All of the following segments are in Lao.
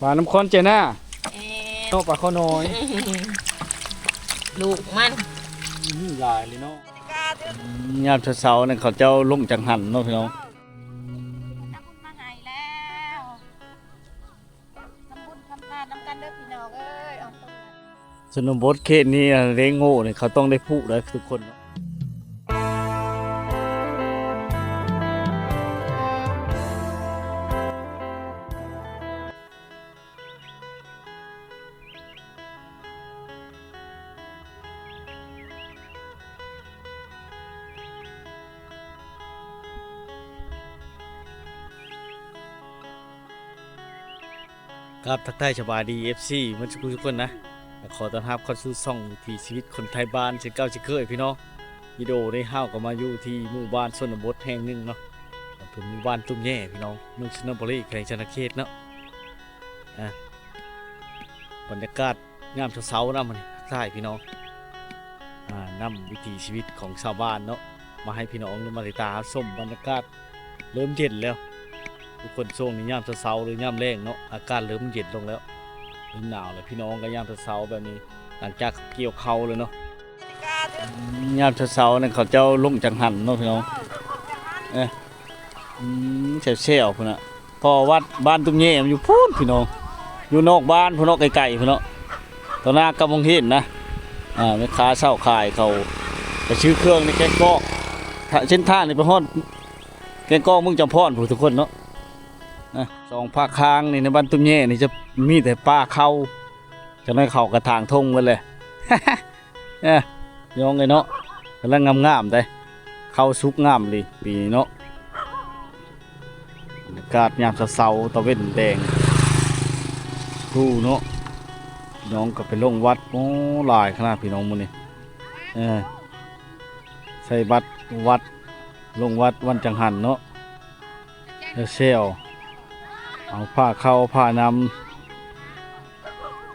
ປານ້ຳຂ້ອນເຈນາ ເອີ ເນາະ ປາຄໍນ້ອຍ ລູກມັນ ອືມ ຫຼາຍເລີຍເນາະ. ຍາມເຊົ້າໆ ນັ້ນເຂົາເຈົ້າລົງຈັງຫັນເນາະພີ່ນ້ອງ. ທຳບຸນມາໃຫ້ແລ້ວ ທຳບຸນທຳທານນຳກັນເດີພີ່ນ້ອງເອີຍ. ຊົນນະບົດເຂດນີ້ເດ້ໂງ່ນີ້ ເຂົາຕ້ອງໄດ້ຜູກໄດ້ທຸກຄົນເນາະ. ກາບທັກທາຍສະບາຍດີ ເອັຟຊີ ເໝິດທຸກຄົນນະ. ຂໍຕ້ອນຮັບເຂົ້າສູ່ຊ່ອງວິຖີຊີວິດຄົນໄທບ້ານເຊັ່ນເກົ່າເຊັ່ນເຄີຍພີ່ນ້ອງ. ວິດີໂອນີ້ເຮົາກໍມາຢູ່ທີ່ໝູ່ບ້ານຊົນນະບົດແຫ່ງໜຶ່ງເນາະ ເປັນໝູ່ບ້ານຕຸ້ມແຍ່ພີ່ນ້ອງ ເມືອງຊົນນະບູລີ ແຂວງສະຫວັນນະເຂດເນາະ. ອ່າ ບັນຍາກາດຍາມເຊົ້າໆນຳ ທັກທາຍພີ່ນ້ອງ ອ່າ ນຳວິຖີຊີວິດຂອງຊາວບ້ານເນາະ ມາໃຫ້ພີ່ນ້ອງໄດ້ມາຕິດຕາມຊົມບັນຍາກາດ. ເລີ່ມເຢັນແລ້ວທຸກຄົນ ຊ່ວງນີ້ຍາມເຊົ້າໆ ຫຼືຍາມແລງເນາະ ອາກາດເລີ່ມເຢັນລົງແລ້ວ ເລີ່ມໜາວແລ້ວ. ພີ່ນ້ອງກໍຍາມເຊົ້າໆແບບນີ້ ຫຼັງຈາກກ່ຽວເຂົ້າແລ້ວເນາະ. ຍາມເຊົ້າໆນັ້ນເຂົາເຈົ້າລົງຈັງຫັນເນາະພີ່ນ້ອງ ເອີ ອືມ ແຊວໆພຸ້ນນະ ເພາະວັດບ້ານຕຸ້ມແຍ່ມັນຢູ່ພຸ້ນພີ່ນ້ອງ ຢູ່ນອກບ້ານພຸ້ນເນາະ ໄກໆພຸ້ນເນາະ ຕໍ່ໜ້າກັບໂຮງຮຽນນະ. ອ່າ ແມ່ຄ້າເຊົ່າຂາຍເຂົ້າໄປຊື້ເຄື່ອງໃນແກ້ງກອກ ເສັ້ນທາງນີ້ໄປຮອດແກ້ງກອກເມືອງຈຳພອນພຸ້ນທຸກຄົນເນາະ. ອ່າ ສອງພາກຂ້າງນີ້ໃນບ້ານຕຸ້ມແຍ່ນີ້ຈະມີແຕ່ປ່າເຂົ້າ ຈັກໜ້ອຍເຂົ້າກະຖາງທົ່ງເບິດເລີຍ. ເອີ ພີ່ນ້ອງເອີຍເນາະ ກຳລັງງາມໆເດ້ ເຂົ້າສຸກງາມອີ່ຫຼີປີນີ້ເນາະ. ບັນຍາກາດຍາມເຊົ້າໆ ຕາເວັນແດງຄູເນາະ. ພີ່ນ້ອງກໍໄປລົງວັດ ໂອ້ ຫຼາຍຂະໜາດພີ່ນ້ອງມື້ນີ້ ເອີ ໃສ່ບັດວັດ ລົງວັດວັນຈັງຫັນເນາະ. ແລ້ວແຊວ ເອົາຜ້າເຂົ້າຜ້ານຳ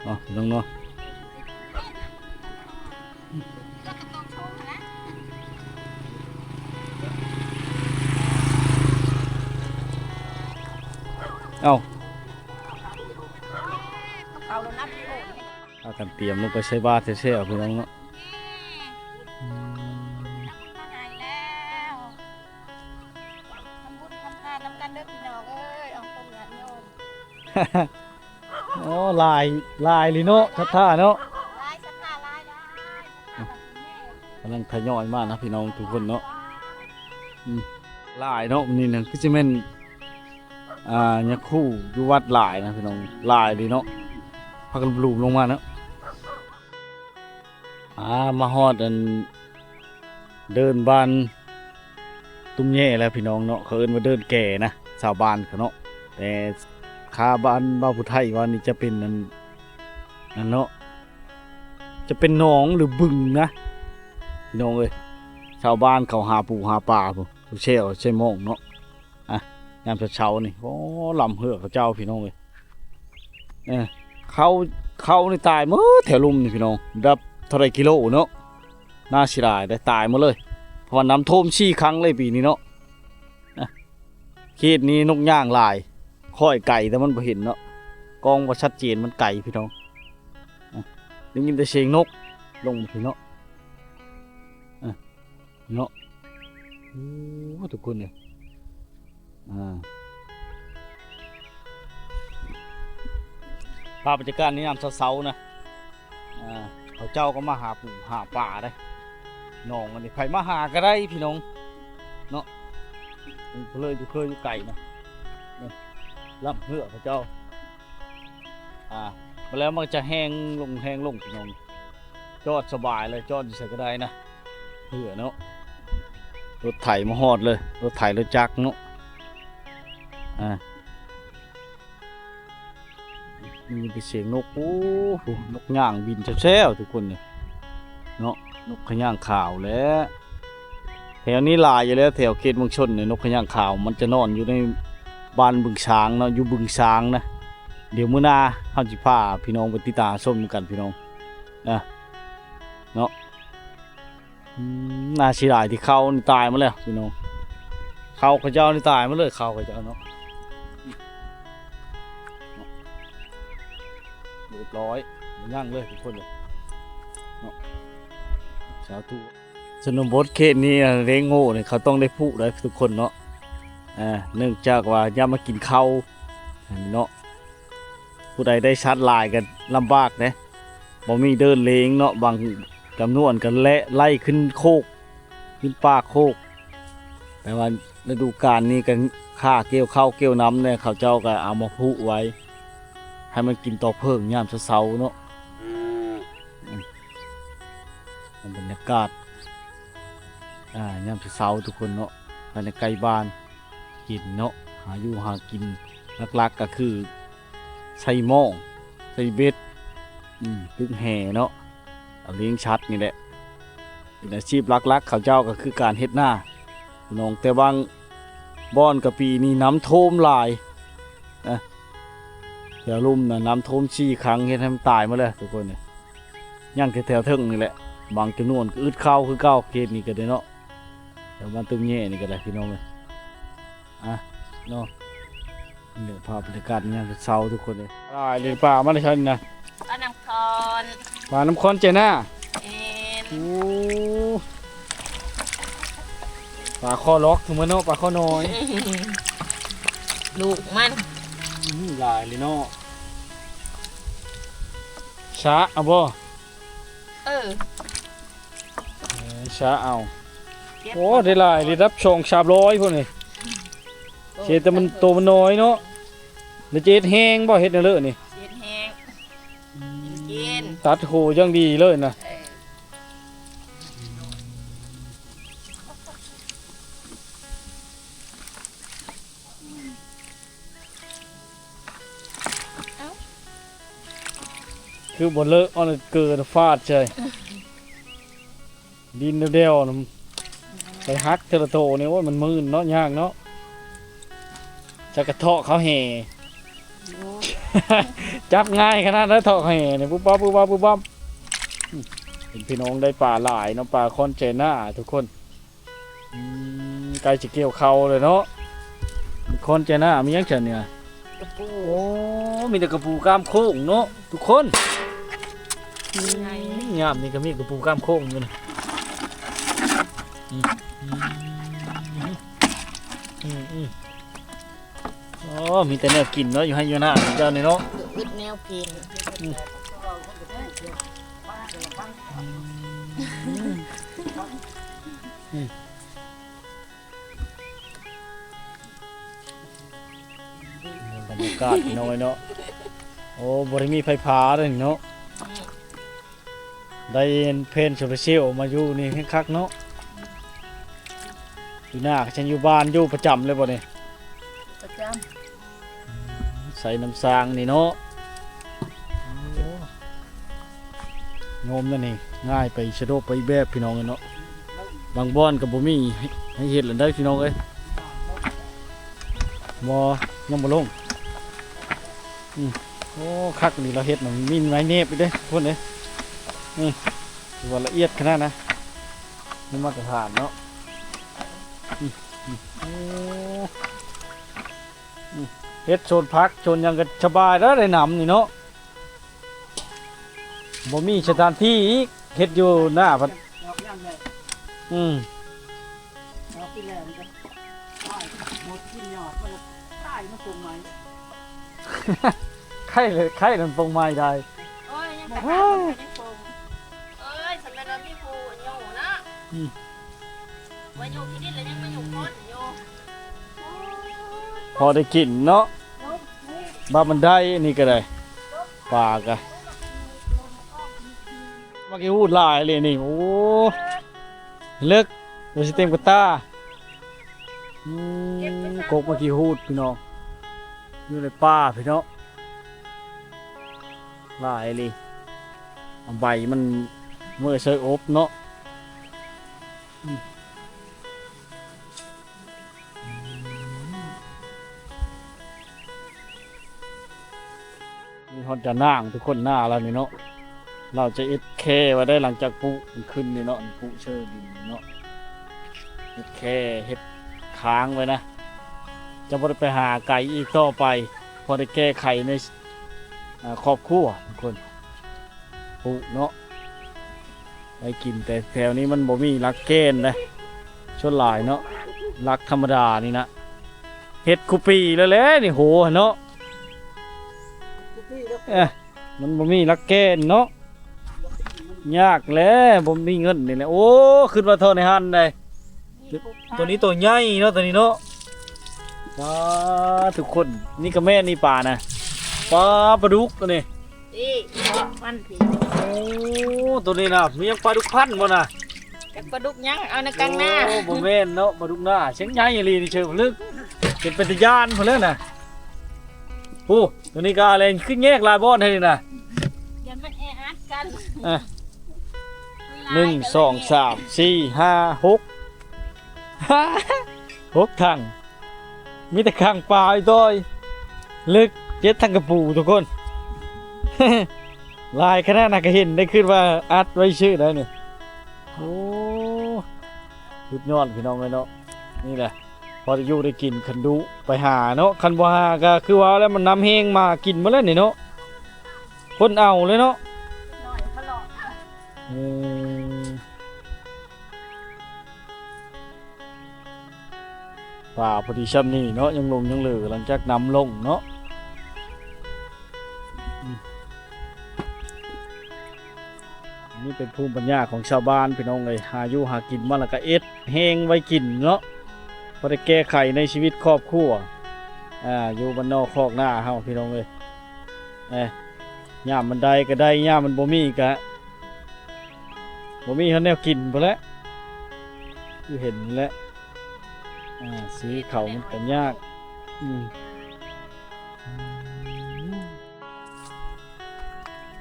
ເນາະ ພີ່ນ້ອງເນາະ. ເອົ້າ ພາກັນຕຽມລົງໄປໃສ່ບາດແທ້ໆ ພີ່ນ້ອງເນາະ. ອືມ ທຳບຸນມາໃຫ້ແລ້ວ ທຳບຸນທຳທານນຳກັນເດີພີ່ນ້ອງເອີຍ ອອກຕົນຍາດໂຍມ. ໂອ້ ຫຼາຍ ຫຼາຍອີ່ຫຼີເນາະ ສັດທາເນາະ ຫຼາຍ ສັດທາຫຼາຍ ຫຼາຍ ກຳລັງທະຍອຍມານະພີ່ນ້ອງທຸກຄົນເນາະ. ອືມ ຫຼາຍເນາະ ມື້ນີ້ນະ ຄືຊິແມ່ນ ອ່າ ຍາຄູຢູ່ວັດຫຼາຍນະພີ່ນ້ອງ ຫຼາຍເລີຍເນາະ ພາກັນບລູມລົງມາເນາະ. ອ່າ ມາຮອດອັນເດີ່ນບ້ານຕຸ້ມແຍ່ແລ້ວພີ່ນ້ອງເນາະ ເຂົາເອີ້ນວ່າເດີ່ນແກ່ນະ ຊາວບ້ານເຂົາເນາະ. ແຕ່ຂ້າບ້ານເວົ້າຜູ້ໄທວ່ານີ້ຈະເປັນອັນ ອັນເນາະ ຈະເປັນໜອງ ຫຼື ບຶງນະ ພີ່ນ້ອງເອີຍ. ຊາວບ້ານເຂົາຫາປູຫາປາພຸ້ນ ແຊວໃສ່ໝອງເນາະ. ອ່ະ ຍາມເຊົ້າໆນີ້ ໂອ້ ລຳເຮືອເຂົາເຈົ້າພີ່ນ້ອງເອີຍ. ເອີ ເຂົ້າ ເຂົ້ານີ້ຕາຍໝົດແຖວລຸ່ມນີ້ພີ່ນ້ອງ ດັບເທົ່າໃດກິໂລເນາະ. ໜ້າເສຍດາຍເດ້ ຕາຍໝົດເລີຍ ເພາະວ່ານ້ຳຖ້ວມສີ່ຄັ້ງເລີຍປີນີ້ເນາະ. ອ່ະ ເຂດນີ້ນົກຍ່າງຫຼາຍ ຄ້ອຍໄກແຕ່ມັນບໍ່ເຫັນເນາະ ກ້ອງບໍ່ຊັດເຈນ ມັນໄກພີ່ນ້ອງ. ອ່ະ ໄດ້ຍິນແຕ່ສຽງນົກລົງພີ່ນ້ອງ ອ່ະ ເນາະ. ໂອ້ ທຸກຄົນເອີຍ ອ່າ ພາບບັນຍາກາດໃນຍາມເຊົ້າໆນະ ອ່າ ເຂົາເຈົ້າກໍມາຫາປູຫາປາໄດ໋ ໜອງອັນນີ້ ໃຜມາຫາກໍໄດ້ພີ່ນ້ອງເນາະ. ເພິ່ນເລີຍຢູ່ເຄີຍຢູ່ໄກນະ ນີ້ ລຳເຮືອເຂົາເຈົ້າ ອ່າ ມາແລ້ວມັນຈະແຫ້ງລົງ ແຫ້ງລົງພີ່ນ້ອງ ຈອດສະບາຍເລີຍ ຈອດຢູ່ໃສກໍໄດ້ນະ ເຮືອເນາະ. ລົດໄຖມາຮອດເລີຍ ລົດໄຖລົດຈັກເນາະ. ອ່າ ມີແຕ່ສຽງນົກ ໂອ້ໂຫ ນົກຍ່າງບິນແຊວໆ ທຸກຄົນເອີຍເນາະ. ນົກຂະຫຍາງຂາວແຫຼະ ແຖວນີ້ຫຼາຍຢູ່ແລ້ວ ແຖວເຂດເມືອງຊົນນີ້ ນົກຂະຫຍາງຂາວມັນຈະນອນຢູ່ໃນບ້ານບຶງຊາງເນາະ ຢູ່ບຶງຊາງນະ. ດຽວມື້ໜ້າເຮົາຊິພາພີ່ນ້ອງໄປຕິດຕາມຊົມນຳກັນພີ່ນ້ອງ ນະ ເນາະ. ອືມ ໜ້າເສຍດາຍທີ່ເຂົ້ານີ້ຕາຍໝົດແລ້ວພີ່ນ້ອງ ເຂົ້າເຂົາເຈົ້ານີ້ຕາຍໝົດເລີຍ ເຂົ້າເຂົາເຈົ້າເນາະ. ຮຽບຮ້ອຍ ຍັງເລີຍທຸກຄົນເລີຍເນາະ ສາທຸ. ຊົນນະບົດເຂດນີ້ ເລ້ງໂງ່ນີ້ ເຂົາຕ້ອງໄດ້ຜູກໄດ້ທຸກຄົນເນາະ ອ່າ ເນື່ອງຈາກວ່າຍາມມາກິນເຂົ້າເນາະ ຜູ້ໃດໄດ້ສັດຫຼາຍກໍລຳບາກເດ້ ບໍ່ມີເດີ່ນເລ້ງເນາະ ບາງຈຳນວນກໍແລະໄລ່ຂຶ້ນໂຄກ ຂຶ້ນປ່າໂຄກ ແຕ່ວ່າລະດູການນີ້ກໍຂ້າກ່ຽວເຂົ້າກ່ຽວນຳແດ່ ເຂົາເຈົ້າກໍເອົາມາຜູກໄວ້ ໃຫ້ມັນກິນຕໍ່ເຜິ້ງຍາມເຊົ້າໆເນາະ. ອືມ ອືມ ບັນຍາກາດ ອ່າ ຍາມເຊົ້າໆ ທຸກຄົນເນາະ ພາຍໃນໃກ້ບ້ານກິນເນາະ ຫາຢູ່ຫາກິນ ຫຼັກໆກໍຄືໃສ່ໝ້ອງ ໃສ່ເບັດ ອືມ ຕຶກແຫເນາະ ເອົາລ້ຽງສັດນີ້ແຫຼະ ເປັນອາຊີບຫຼັກໆ ເຂົາເຈົ້າກໍຄືການເຮັດນາພີ່ນ້ອງ ແຕ່ບາງບ່ອນກໍປີນີ້ນ້ຳຖ້ວມຫຼາຍນະ ແຖວລຸ່ມນະ ນ້ຳຖ້ວມສີ່ຄັ້ງ ເຮັດໃຫ້ມັນຕາຍໝົດເລີຍທຸກຄົນ ຍັງແຕ່ແຖວເທິງນີ້ແຫຼະ ບາງຈຳນວນກໍອຶດເຂົ້າຄືເກົ່າ ເຂດນີ້ກໍໄດ້ເນາະ ແຖວບ້ານຕຶກແຫນີ້ກໍໄດ້ພີ່ນ້ອງເອີຍ ອ່ະ ເນາະ ນີ້ພາບບັນຍາກາດຍາມເຊົ້າທຸກຄົນເອີຍ ຫຼາຍເລີຍ ປາມາແຕ່ໃສນີ້ນະ ປານ້ຳຄອນ ປານ້ຳຄອນເຈນາ ແມ່ນ ໂອ້ ປາຄໍລັອກ ທຸກມື້ເນາະ ປາຄໍນ້ອຍ ລູກມັນ ອືມ ຫຼາຍເລີຍເນາະ ຊະເອົາບໍ່? ເອີ ເອີ ຊະເອົາ ໂອ້ ໄດ້ຫຼາຍ ໄດ້ຮັບສອງສາມຮ້ອຍພຸ້ນນີ້ ເສຍແຕ່ມັນໂຕມັນນ້ອຍເນາະ ແລ້ວຈະເຮັດແຫ້ງບໍ່? ເຮັດແນວເລີນີ້ ເຮັດແຫ້ງ ອືມ ກິນ ຕັດໂຫຢ່າງດີເລີຍນະ ເອີ ຄືບໍ່ເລີກ ເອົາເກີນຟາດໃສ່ ດິນແດ່ວໆ ນຳ ໄປຫັກແຕ່ລະໂຕນີ້ ໂອ້ຍ ມັນມື່ນເນາະ ຍາກເນາະ ຈັກກະເທາະເຂົ້າແຫ ໂອ້ຍ ຈັບງ່າຍຂະໜາດໃດ ເທາະເຂົ້າແຫນີ້ ປຸບປັບ ປຸບປັບ ປຸບປັບ ເຫັນພີ່ນ້ອງໄດ້ປາຫຼາຍເນາະ ປາຄອນເຈນາທຸກຄົນ. ອືມ ໃກ້ຊິກ່ຽວເຂົ້າແລ້ວເນາະ ຄອນເຈນາ ມີຫຍັງຊັ້ນນີ້? ກະປູ ໂອ້ ມີແຕ່ກະປູກ້າມໂຄ້ງເນາະທຸກຄົນ ອືມ ຍາມນີ້ກໍມີກະປູກ້າມໂຄ້ງຢູ່ນະ ອືມ ອືມ ອືມ ອໍ ມີແຕ່ແນວກິນເນາະ ຢູ່ໄຮ່ຢູ່ນາເຈົ້ານີ້ເນາະ ອຶດແນວກິນ ອືມ ອືມ ອືມ ບັນຍາກາດພີ່ນ້ອງເອີຍເນາະ ໂອ້ ບໍ່ໄດ້ມີໄຟຟ້າເດ້ເນາະ ອືມ ໄດ້ແຜ່ນໂຊລາເຊວມາຢູ່ນີ້ແຮງຄັກເນາະ ຢູ່ນາກໍຈັ່ງຢູ່ບ້ານຢູ່ປະຈຳເລີຍບໍ່ນີ້? ປະຈຳ ໃສ່ນ້ຳສ້າງນີ້ເນາະ ໂອ້ ໂຍມນັ້ນນີ້ງ່າຍໄປສະດວກໄປອີກແບບພີ່ນ້ອງເອີຍເນາະ ບາງບ່ອນກໍບໍ່ມີໃຫ້ເຮັດແລ້ວໄດ໋ພີ່ນ້ອງເອີຍ ບໍ່ ຍັງບໍ່ລົງ ອືມ ໂອ້ ຄັກນີ້ລາວເຮັດນະ ມີໄມ້ແນບອີກເດ້ທຸກຄົນເອີຍ ອືມ ຖືວ່າລະອຽດຂະໜາດນະ ມີມາດຕະຖານເນາະ ອືມ ອືມ ໂອ້ ອືມ ເຮັດສວນຜັກສວນຫຍັງກໍສະບາຍແລ້ວ ໄດ້ນຳນີ້ເນາະ ບໍ່ມີສະຖານທີ່ອີກ ເຮັດຢູ່ໜ້າພັດ ອືມ ເອົາໄປແລ້ວມັນກໍຕາຍ ໝົດກິນຍອດ ມັນຕາຍ ມັນປົງໃໝ່ ໄຂ້ເລີຍ ໄຂ້ນັ້ນປົງໃໝ່ໄດ້ ໂອ້ຍ ຍັງກະຫາກມັນກໍຍັງປົງ ເອີຍ ສຳເລັດແລ້ວມີຜູ້ຢູ່ເນາະ ອືມ ວ່າຢູ່ທີ່ດິນແລ້ວຍັງມາຢູ່ຄົນຢູ່ ພໍໄດ້ກິນເນາະ ບາດມັນໄດ້ອັນນີ້ກໍໄດ້ ປາກະ ໝາກຂີ້ຫູດຫຼາຍເລີຍນີ້ ໂອ້ ເລິກ ວ່າຊິເຕັມກະຕ່າ ອືມ ກົກໝາກຂີ້ຫູດພີ່ນ້ອງ ຢູ່ໃນປ່າພີ່ນ້ອງ ຫຼາຍເລີຍ ເອົາໃບມັນເມືອໃສ່ອົບເນາະ ອືມ. ມີຮອດຈານາງທຸກຄົນ ໜ້າລາວນີ້ເນາະ ລາວຈະເຮັດແຄໄວ້ໄດ້ ຫຼັງຈາກປູກມັນຂຶ້ນນີ້ເນາະ ປູກເຊີດິນນີ້ເນາະ ເຮັດແຄ ເຮັດຄ້າງໄວ້ນະ ຈະບໍ່ໄດ້ໄປຫາໄກອີກຕໍ່ໄປ ພໍໄດ້ແກ້ໄຂໃນ ອ່າ ຄອບຄົວທຸກຄົນ ປູກເນາະ ໄດ້ກິນ. ແຕ່ແຖວນີ້ມັນບໍ່ມີຫຼັກແກນເດ້ ສ່ວນຫຼາຍເນາະ ຫຼັກທຳມະດານີ້ນະ ເຮັດຄູ່ປີແລ້ວແຫຼະນີ້ ໂຫເນາະ ເອີ ມັນບໍ່ມີຫຼັກແກນເນາະ ຍາກແຫຼະ ບໍ່ມີເງິນນີ້ແຫຼະ. ໂອ້ ຂຶ້ນມາເທາະໃນຫັ້ນໃດ ໂຕນີ້ໂຕໃຫຍ່ເນາະ ໂຕນີ້ເນາະ. ປາ ທຸກຄົນ ນີ້ກໍແມ່ນນີ້ປານະ ປາ ປາດຸກໂຕນີ້ ນີ້ ມັນພີ້ ໂອ້ ໂຕນີ້ນະ ມີຫຍັງ ປາດຸກພັນບໍ່ນະ? ຈັກປາດຸກຫຍັງ ເອົາໃນກາງນາ. ໂອ້ ບໍ່ແມ່ນເນາະ ປາດຸກນາ ສຽງໃຫຍ່ອີ່ຫຼີນີ້ ເຊີຍຜະລຶກ ເປັນ ເປັນຕາຢ້ານພຸ້ນແຫຼະນະ. ໂອ້ ໂຕນີ້ກໍອາແລນ ຄືແຍກຫຼາຍບ່ອນແທ້ນີ້ນະ ຢ້ານມັນແອອັດກັນ. ອ່ະ ໜຶ່ງ ສອງ ສາມ ສີ່ ຫ້າ ຫົກ ຫົກຖັງ ມີແຕ່ຂັງປາອີ່ຕ້ອຍ ເລິກ ເຈັດຖັງກະປູທຸກຄົນ ຫຼາຍຂະໜາດນັ້ນກໍເຫັນໄດ້ ຄິດວ່າອັດໄວ້ຊື່ໄດ໋ນີ້. ໂອ້ ສຸດຍອດພີ່ນ້ອງເອີຍເນາະ ນີ້ແຫຼະ ພໍໄດ້ຢູ່ໄດ້ກິນ ຄັນດຸໄປຫາເນາະ ຄັນບໍ່ຫາກໍຄືວ່າແລ້ວ ມັນນຳແຮງມາກິນໝົດແລ້ວນີ້ເນາະ ຄົນເອົາເລີຍເນາະ. ອືມ ປາພໍດີຊ່ຳນີ້ເນາະ ຍັງຫຼົງຍັງເຫຼືອ ຫຼັງຈາກນຳລົງເນາະ. ອືມ ນີ້ເປັນພູມປັນຍາຂອງຊາວບ້ານພີ່ນ້ອງເອີຍ ຫາຢູ່ຫາກິນມາແລ້ວກໍເອັດແຮງໄວ້ກິນເນາະ ພໍໄດ້ແກ້ໄຂໃນຊີວິດຄອບຄົວ ອ່າ ຢູ່ບ້ານນອກຄອກນາເຮົາພີ່ນ້ອງເອີຍ. ເອີ ຍາມມັນໄດ້ກໍໄດ້ ຍາມມັນບໍ່ມີກໍບໍ່ມີເຮົາແນວກິນພຸ້ນແຫຼະ ຄືເຫັນແຫຼະ. ອ່າ ຊື້ເຂົ້າມັນກໍຍາກ. ອືມ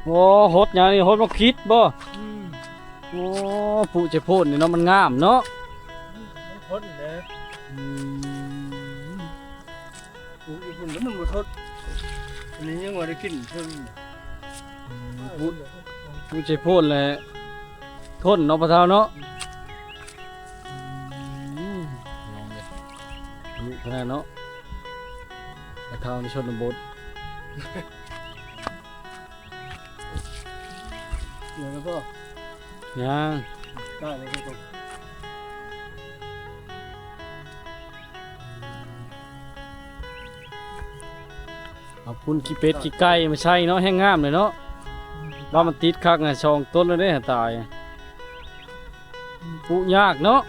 ໂອ້ ຫົດຫຍັງນີ້ ຫົດໝາກພິດບໍ່? ອືມ ໂອ້ ປູໃຈໂພນນີ້ເນາະ ມັນງາມເນາະ ມັນທົນເດ້. ອືມ ປູຢູ່ພຸ້ນແລ້ວມັນບໍ່ທົນ ອັນນີ້ຍັງວ່າໄດ້ກິນເຖິງ. ອືມ ປູ ປູໃຈໂພນແຫຼະ ທົນເນາະ ພໍ່ເຖົ້າເນາະ. ອືມ ອືມ ອາຍຸຂະໜາດເນາະ ພໍ່ເຖົ້າໃນຊົນນະບົດ. ເດີແລ້ວບໍ່? ຍັງ ໄດ້ແລ້ວ. ເອົາຝຸ່ນຂີ້ເປັດຂີ້ໄກ່ມາໃສ່ເນາະ ແຮງງາມເລີຍເນາະ. ວ່າມັນຕິດຄັກນະ ສອງຕົ້ນແລ້ວເດ້ ຕາຍ ປູຍາກເນາະ.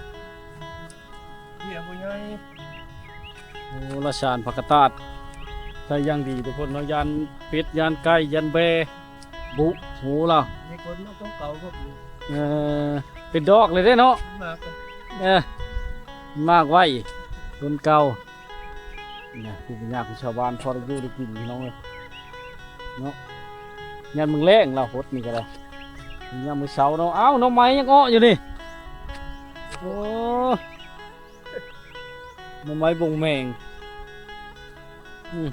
ເບ້ຍບໍ່ໃຫຍ່. ໂອ້ ລະສານຜັກກະຕາດ ໃສ່ຢ່າງດີທຸກຄົນເນາະ ຢ້ານເປັດ ຢ້ານໄກ່ ຢ້ານແບ້ ບຸ ໂຫລະ ມີຄົນມາຕົງເກົ່າກໍ ເອີ ເປັນດອກເລີຍເດ້ເນາະ ໝາກ ເອີ ໝາກໄວ້ ຕົ້ນເກົ່າ. ນີ້ນະ ພູມປັນຍາຂອງຊາວບ້ານ ພໍໄດ້ຢູ່ໄດ້ກິນພີ່ນ້ອງເອີຍເນາະ. ຍາມມື້ແລງລາວຫົດນີ້ກໍໄດ້ ຍາມມື້ເຊົ້າເນາະ. ອ້າວ ໜໍ່ໄມ້ຍັງເອາະຢູ່ນີ້ ໂອ້ ໜໍ່ໄມ້ບົງແມງ. ອືມ